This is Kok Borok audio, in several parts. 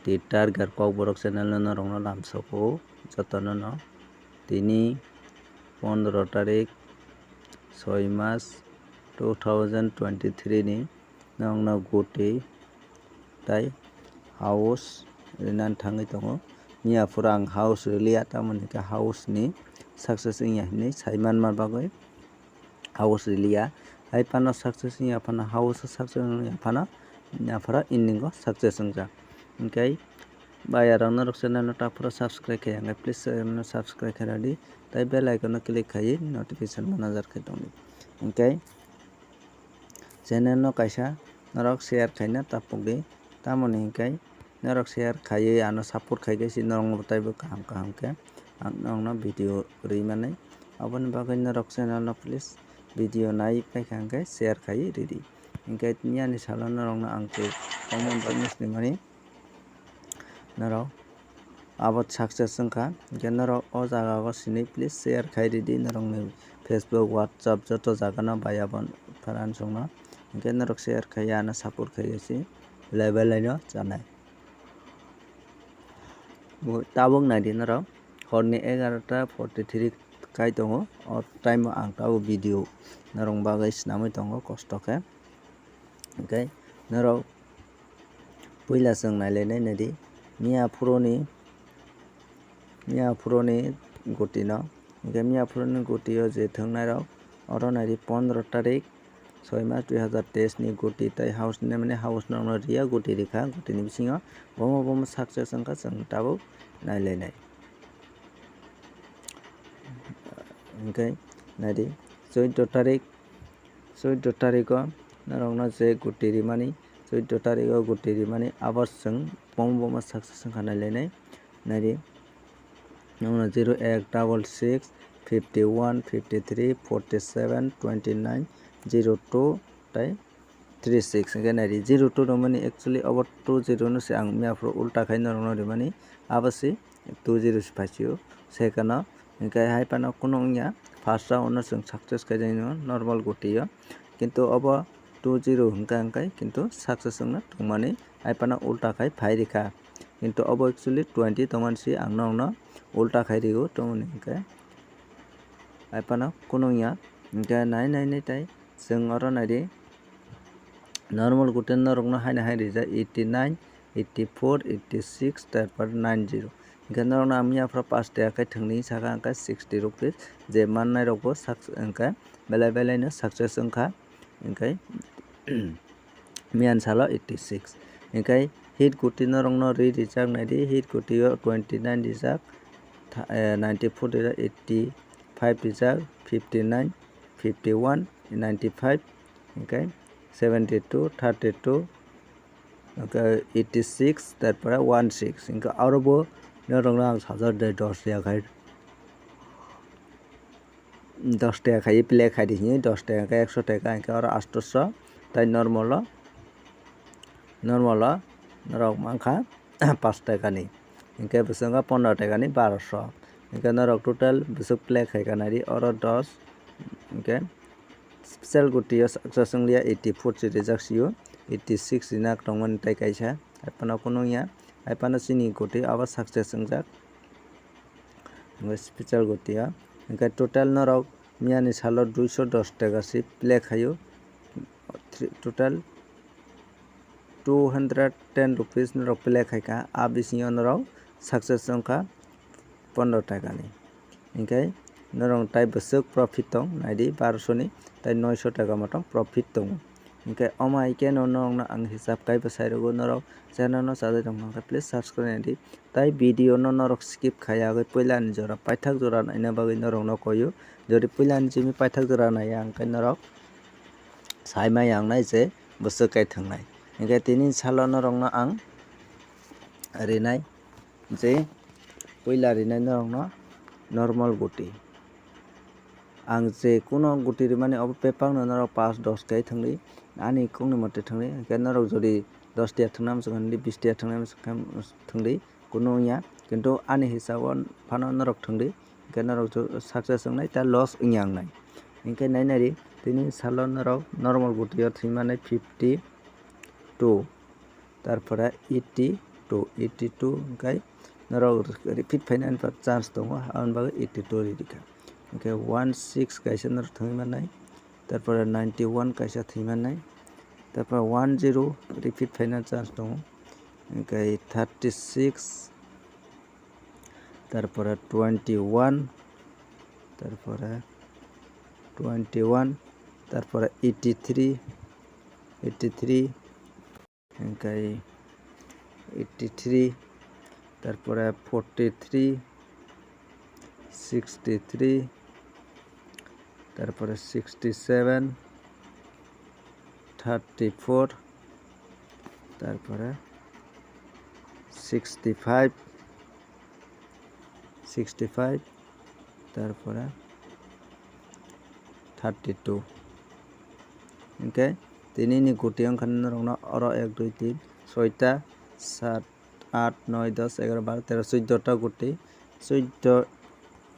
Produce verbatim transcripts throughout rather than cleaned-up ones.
Titargar Kokborok channel no norokno lamsoko jotono no. Tini pondro tarik soi mas two thousand twenty three ni nokno guti tai house rinan thangwi tongo. Miya phuru ang house riliya, tamoni hwnkhe house ni success wngya hinwi sai manma bagwi house riliya. Hai phano success wngya phano house o success wngya phano, aphara ending o success wngjak. Hinkhe bayarok norok channel no taphuru subscribe khaiya hinkhe please channel no subscribe khairadi. Tai bell icon no click khaiwi notification manager khai tongdi. Hinkhe channel no kaisa norok share khaina tapukdi. Tamoni hinkhe norok share khaiwi ano support khaikhe si norokno taibo kaham kaham khe ang norokno video rwi mani. Aboni bagwi norok channel no please video nai paikha hinkhe share khaiwi ridi. Hinkhe tini ani salo norokno ang tei comment bai nuksinimani norok abo success wngkha. Hinkhe norok o jaga o sinwi please share khai ridi norokni Facebook, WhatsApp joto jaga no bai abo pharan songno. Hinkhe norok share khai ano support khai se level line o chanai. Bo tabuk naidi norok horni egarota forty three kai tongo. O time o ang tabuk video norok bagwi swnamwi tongo kosto khe. Hinkhe norok puila chwng nailainai naidi miya phuruni, miya phuruni guti no. Hinkhe miya phuruni guti o je thwngnairok oro naidi pondro tarik soi mas dui hazar teis ni guti tai house ni mane house no riya guti rikha, guti ni bisingo bomo bomo success wngkha chwng tabuk nailainai. Hinkhe naidi chwddo tarik, chwddo tariko norokno je guti rimani, chwddo tariko guti rimani abo chwng bomo bomo success wngkha nailainai. Naidi nokno zero ek double six fifty one fifty three forty seven twenty nine zero two tai three six hinkhe naidi zero two romani actually obo two zero no se ang miya phuru ulta khai norokno rimani abo se two zero se phaisio second o. Hinkhe hai phano kunu wngya first round no chwng success khai normal guti o, kintu obo two zero hinkha hinkhe kintu success wngna tongmani hai phano ulta khai phai rikha. Kintu obo actually twenty tongmani se ang norokno ulta khai rio, tongmani hinkhe hai phano kunu wngya. Hinkhe nai nai nai tai chwng oro naidi normal guti norokno haino hai rijak eighty nine, eighty four, eighty six, tarpor nine zero. Hinkhe norokno ang miya phuru pash taka khe thwngwi saka hinkhe sixty rupees je mannai rokbo sak-, hinkhe belai belai no success wngkha. Hinkhe miyan salo eighty six. Hinkhe hit guti norokno ri rijak naidi, hit guti o twenty nine rijak, tha-, eh, ninety four rijak, eighty five rijak, fifty nine, fifty one, ninety five, hinkhe seventy two, thirty two, hinkhe eighty six, tarpore one six, hinkhe aro bo norokno ang sajak de dos riya khai. Dos taka khai play khai di hini, dos taka khe ekso taka, hinkhe oro astoso, tai normal o, normal o norok mankha pash taka ni, hinkhe bwswk wngkha pondro taka ni baroso, hinkhe norok total bwswk play khai kha naidi oro dos, hinkhe special guti o success wngya eighty four se rijak sio, eighty six rinak tongmani tai kaisa, hai phano kunu wngya, hai phano chini guti abo success wngjak. Hinkhe special guti o. Hinkhe total norok miyani salo duiso dos taka se play khaio. Three, total two hundred ten rupees norok play khaikha. A bisingo norok success wngkha pondro taka ni. Hinkhe norok tai bwswk profit tong naidi, baroso ni tai noiso taka motom profit tongo. Hinkhe omo hai khe no norokno ang hisab kaibo sai rwgo, norok channel no chajak tong kha khe please subscribe naidi. Tai video no norok skip khaiya agwi puila ni jora paithak jora naina bagwi norok no koyo. Jodi puila ni simi paithak jora naiya hwnkhe norok sai maya wngnai je bwswk kai thwngnai. Hinkhe tini salo norok no ang rinai je puila rinai norok no normal guti. Ang je kuno guti rimani obo bebak no norok pash dos kai thwngdi, ani kokni mote thwngdi, hinkhe norok jodi dos tiya thwngna muchung khe thwngdi, bis tiya thwngna muchung khe thwngdi, kunu wngya, kintu ani hisab o phano norok thwngdi, hinkhe norok success wngnai ta loss wngya wngnai. Hinkhe nai nai di, tini salo norok normal guti o thwimani fifty two, tarpore eighty two, eighty two, hwnkhe norok repeat phainani chance tongo, aboni bagwi eighty two ri rikha. Hwnkhe one six kaisa norok thangwi mannai, tarpore ninety one kaisa thwi mannai, tarpore one zero repeat phaina chance tongo, hwnkhe thirty six, tarpore twenty one, tarpore twenty one, tarpore eighty three, eighty three, hwnkhe eighty three, tarpore forty three, sixty three, tarpore sixty seven, thirty four, tarpore sixty five, sixty five, tarpore thirty two. Hwnkhe tini ni guti wngkha norokno oro ek, dui, tin, soita, sat, aat, noi, dos, egaroh, baro, tero, suiddo ta guti, suiddo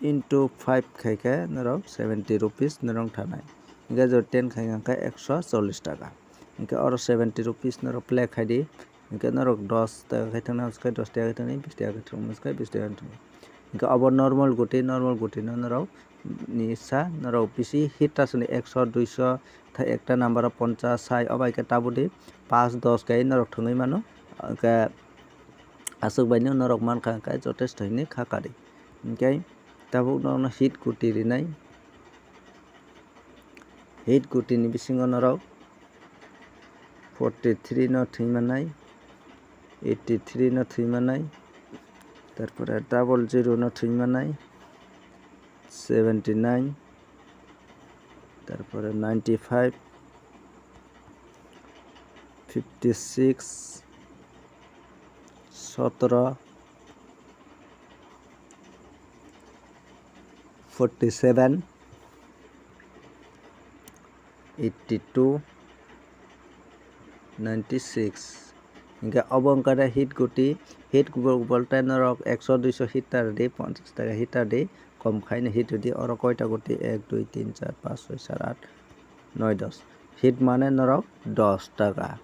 into five khaikhe norok seventy rupees norok thanai. Hwnkhe jodi ten khaikha hwnkhe ekso chollish taka. Hwnkhe oro seventy rupees norok play khaidi. Hwnkhe norok dos taka khai thangna hwnkhe dos taka khai thangni, bis taka khai thangna hwnkhe bis taka khai thangni. Hwnkhe obo normal guti, normal guti no norok ni sa norok bisi hit ta soni ekso, duiso, tha ekta number o ponchas, sai, obo hai khe tabudi paanch, dos kai norok thangwi mano. Hwnkhe aswk bai no norok mankha hwnkhe jotesto hinwi kha kari. Hwnkhe tabuk norokno hit guti rinai. Hit guti ni bisingo norok forty three no thwi mannai, eighty three no thwi mannai, tarpore double zero no thwi mannai, seventy nine, tarpore ninety five, fifty six, sotoro, forty seven, eighty two, ninety six. Hwnkhe obo wngkha de hit guti, hit gubol gubol tei norok ekso, duiso hit ta rwdi, ponchas taka hit ta rwdi, kom khaino hit rwdi. Oro koita guti? Ek, dui, tin, char, paanch, soi, sat, aat, noi, dos. Hit mane norok dos taka,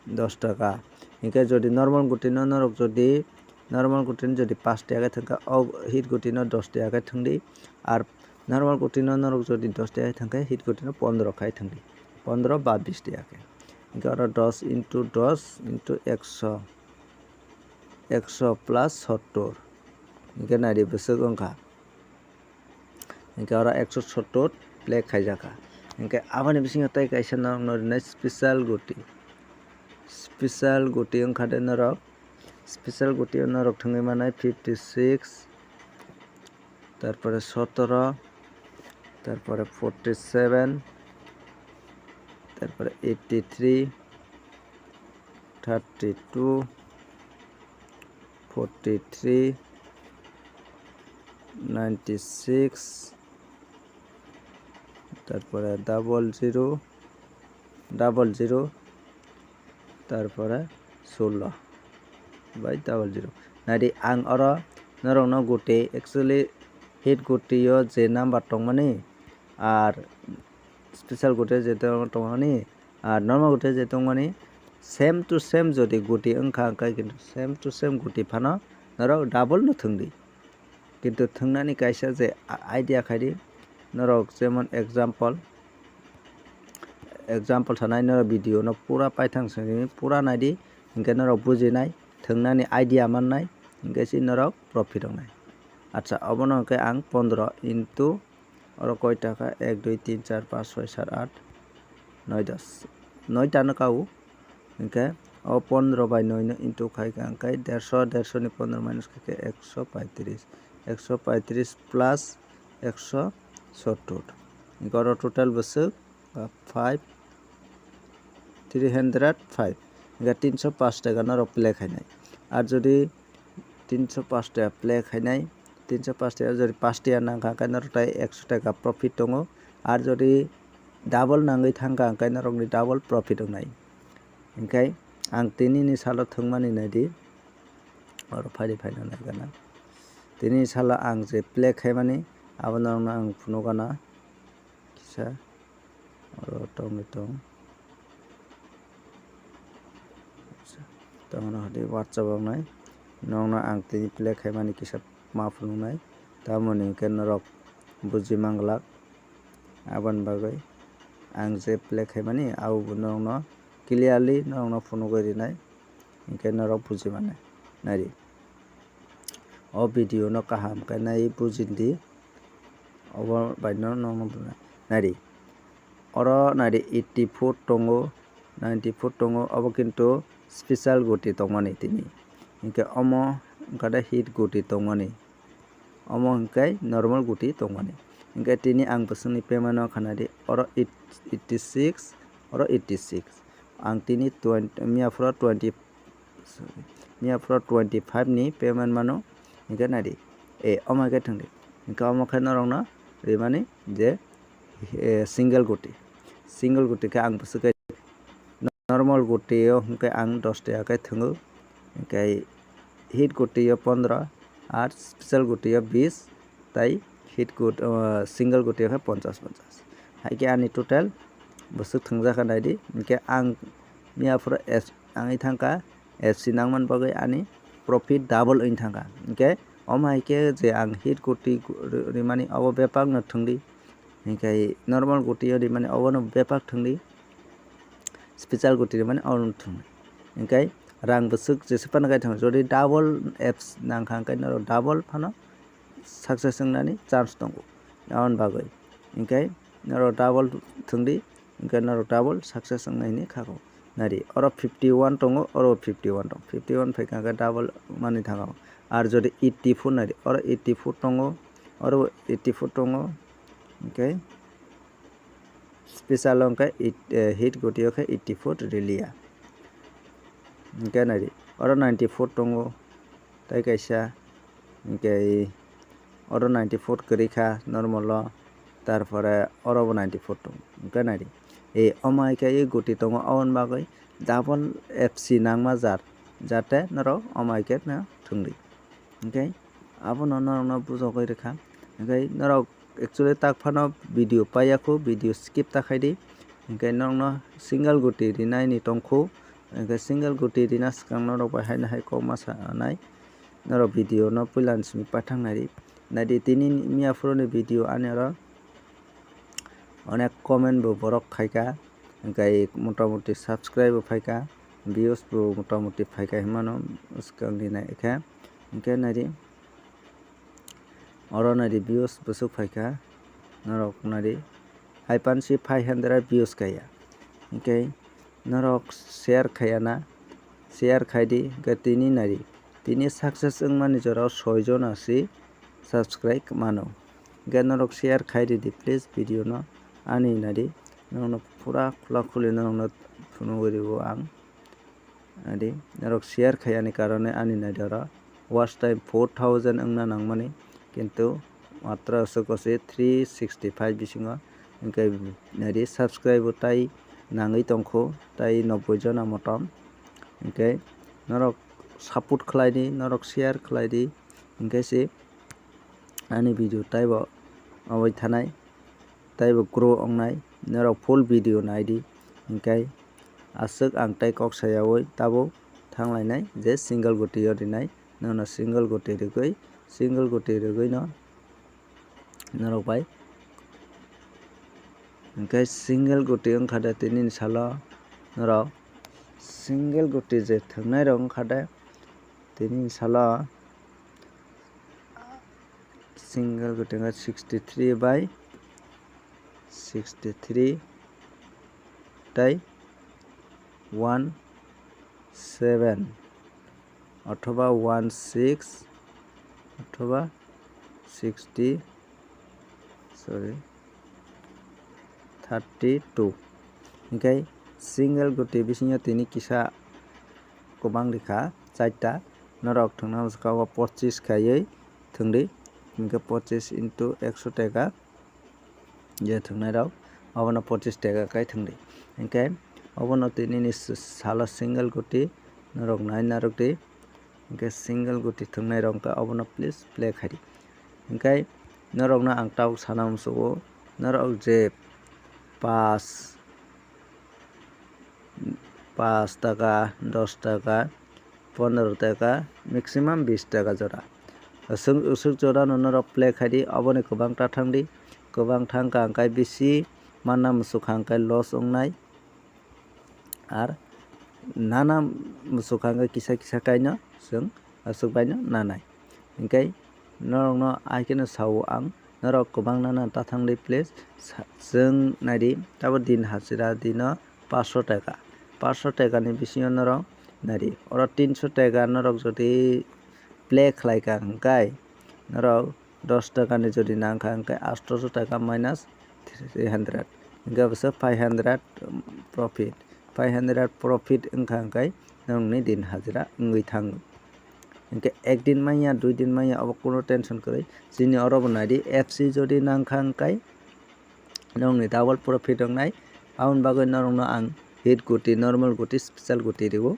dos taka. Hwnkhe jodi normal guti no norok jodi, normal guti no jodi paanch taka thangkha, o hit guti no dos taka thangdi. Ar normal guti no norok jodi dos taka thangkhe, hit guti no pondro khai thangdi, pondro ba bis taka khe. Hwnkhe oro dos into dos into ekso, ekso plus sottor. Hwnkhe naidi bwswk wngkha. Hwnkhe oro ekso sottor play khaijakha. Hwnkhe aboni bisingo tei kaisa norokno rinai special guti. Special guti wngkha de norok, special guti o norok thangwi manai fifty six, tarpore sotoro, tarpore forty seven, tarpore eighty three, thirty two, forty three, ninety six, tarpore double zero, double zero, tarpore sullo bai double zero. Naidi, ang oro norokno guti, actually hit guti o je number tongmani, ar special guti o je tongmani, ar normal guti o je tongmani, same to same jodi guti wngkha, hwnkhe kintu same to same guti phano norok double no thwngdi. Kintu thwngnani kaisa je idea khaidi, norok jemon example, example sanai norok video no pura paithang simi pura naidi, hwnkhe norok bujinai, thwngnani idea mannai, hwnkhe se norok profit wngnai. Acha, obono hwnkhe ang pondro into oro koi taka? Ek, dui, tin, char, paanch, soi, sat, aat, noi, dos. Noi ta no kau. Hwnkhe o pondro bai noi no into khai kha, hwnkhe derso, derso ni pondro minus khai khe ekso paitris, ekso paitris plus ekso sottor. Hwnkhe oro total bwswk, ah, five, three hundred five. Hwnkhe tinso paanch taka norok play khainai. Ar jodi tinso paanch taka play khainai, tinso paanch taka, jodi paanch taka nangkha, hwnkhe norok tai ekso taka profit tongo. Ar jodi double nangwi thangkha, hwnkhe norokni double profit wngnai. Hwnkhe ang tini ni salo thwngmani naidi, oro phaidi phaina naigana. Tini salo ang je play khaimani, abo norokno ang phunukgana kisa. Oro tongwi tong. Tongno hwdi WhatsApp o wngnai. Nokno ang tini play khaimani kisa ma phunuknai. Tamoni hwnkhe norok buji manglak. Aboni bagwi ang je play khaimani, abobo norokno clearly norokno phunugwi rinai. Hinkhe norok buji mannai. Naidi. O video no kaham khe nai bujidi. Obo bai no nokno naidi. Oro naidi eighty foot tongo, ninety foot tongo, obo kintu special guti tongmani tini. Hinkhe omo wngkha de hit guti tongmani. Omo hinkhe normal guti tongmani. Hinkhe tini ang bwswkni payment no khanadi, oro eight, eighty six, oro eighty six. Ang tini twenty, miya phoro twenty, sorry, miya phoro twenty five ni payment mano, hinkhe naidi. E, omo khe thwngdi. Hinkhe omo khe norokno rimani je, e, single guti. Single guti khe ang bwswk khe normal guti o hinkhe ang dos taka khe thwngo. Hinkhe hit guti o pondro, ar special guti o bis, tai hit gut-, o, single guti o khe ponchas ponchas. Hai khe ani total bwswk thwngjak kha naidi. Hinkhe ang miya phoro S, ang i thangkha S C nangmani bagwi ani profit double wng thangkha. Hinkhe omo hai khe je ang hit guti gu-, ri-, rimani obo bebak no thwngdi. Hinkhe normal guti o rimani obono bebak thwngdi. Special guti rimani obono thwngdi. Hinkhe rang bwswk jesa phano khe thwng. Jodi double apps nangkha hinkhe norok double phano success wngnani chance tongo. Aboni bagwi hinkhe norok double thwngdi, hinkhe norok double success wngnai hinwi kha kho. Naidi, oro fifty one tongo, oro fifty one tongo. Fifty one phaikha hinkhe double wngmani thangkha. Ar jodi eighty four naidi, oro eighty four tongo, oro eighty four tongo. Hinkhe special o hinkhe eight, eh, hit guti o khe eighty foot riliya. Hinkhe naidi, oro ninety foot tongo, tai kaisa, hinkhe oro ninety foot kwrwi kha normal o, tarpore oro bo ninety foot tongo. Hinkhe naidi, e, omo hai khe e guti tongo, aboni bagwi double F C nangma jar, jate norok omo hai khe no thwngdi. Hinkhe abono norokno bujogwi rwkha. Hinkhe norok actually tak phano video paiya kho, video skip ta khaidi. Hinkhe norokno single guti rinaini tongkhu. Hinkhe single guti rina swkang norok bai haino hai kok ma sanai. Norok video no puilani simi paithak naidi. Naidi tini miya phuruni video ani oro onek comment bo borok khaika. Hinkhe motamuti subscribe bo phaika. Views bo motamuti phaika hinmano swkangni naikhe. Hinkhe naidi. Oro naidi views bwswk phaikha, norok naidi. Hai pansi five hundred views kaiya. Hinkhe norok share khaiya na, share khaidi, hinkhe tini naidi. Tini success wngmani jorao soi jona si subscribe mano. Hinkhe norok share khairidi please video no ani naidi. Norokno pura khula khuli norokno phunugwi rwo ang. Adi, norok share khaiyani karone ani naidi oro watch time four thousand wngna nangmani, kintu matro aswk o se three sixty five bisingo, hinkhe naidi subscribe bo tai nangwi tongkho, tai nobboi jona motom. Hinkhe norok support khlaidi, norok share khlaidi, hinkhe se ani video taibo obai thanai. Taibo grow wngnai, norok full video naidi, hinkhe aswk ang tai kok sayaui tabuk thanglainai je single guti o rinai, nono single guti rigwi, single guti rigwino norok bai. Hinkhe single guti wngkha de tinini salo norok, single guti je thwngnairok wngkha de tinini salo. Single guti wngkha sixty three by sixty three tei one seven othoba one six othoba sixty, sorry, thirty two. Hinkhe single guti bisingo tini kisa kwbang rikha, charta. Norok thwngna bwskango pochis khaiwi thwngdi, hinkhe pochis into ekso taka je thwngnairok, abono pochis taka khai thwngdi. Hinkhe obono tinini s-, salo single guti norok nai narwkdi. Hinkhe single guti thwngnairok wngkha, obono please play khaidi. Hinkhe norokno ang tabuk sana muchungo, norok je pas, pas taka, dos taka, pondro taka, maximum bis taka jora. Aswk, aswk jora no norok play khai di, aboni kwbang ta thang di, kwbang thang kha hwnkhe bisi manna muchuk kha hwnkhe loss wngnai. Ar nana muchuk kha hwnkhe kisa kisa kaino chwng aswk baino nanai. Hwnkhe norokno hai kheno sao ang, norok kwbang nana ta thang di please. Sa-, chwng nai di, tabuk din hachira dino paanch sho taka, paanch sho taka ni bisingo norok nai di, oro tin sho taka norok jodi play khlai kha hwnkhe norok dos taka ni jodi nang kha hwnkhe aat sho taka minus three hundred, hwnkhe bwswk five hundred profit, five hundred profit wngkha hwnkhe nokni din hajira wngwi thango. Hwnkhe ek din manya, dui din manya, obo kuno tension kwrwi. Chini oro bo nai di, F C jodi nang kha hwnkhe nokni double profit wngnai. Aboni bagwi norokno ang hit guti, normal guti, special guti rwo.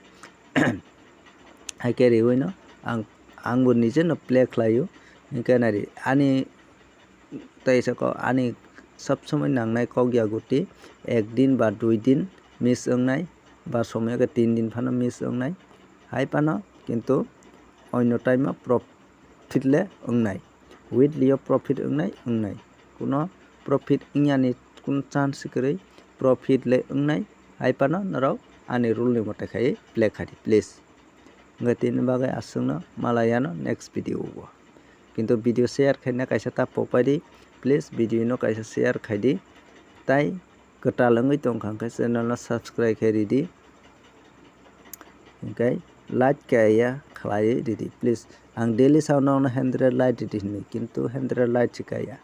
Hai khe riwi no ang, ang bo nije no play khlai o. Hwnkhe nai di, ani tei saka ani sob somoi nangnai kok ya guti, ek din ba dui din miss wngnai, ba somoi khe tin din phano miss wngnai, hai phano kintu onyo time o profit le wngnai, weekly o profit wngnai, wngnai, kuno profit wngya ni kuno chance kwrwi, profit le wngnai, hai phano norok ani rule ni mote khai play khai di please. Hwnkhe tini bagwi aswkno malai yano next video o. Kintu video share khaina kaisa ta pokpai di, please video no kaisa share khai di. Tai kwtal wngwi tongkha hwnkhe channel no subscribe khai ridi. Hwnkhe like kaiya khlai ridi please. Ang daily sao nokno hundred like ridi hinwi, kintu hundred like se kaiya.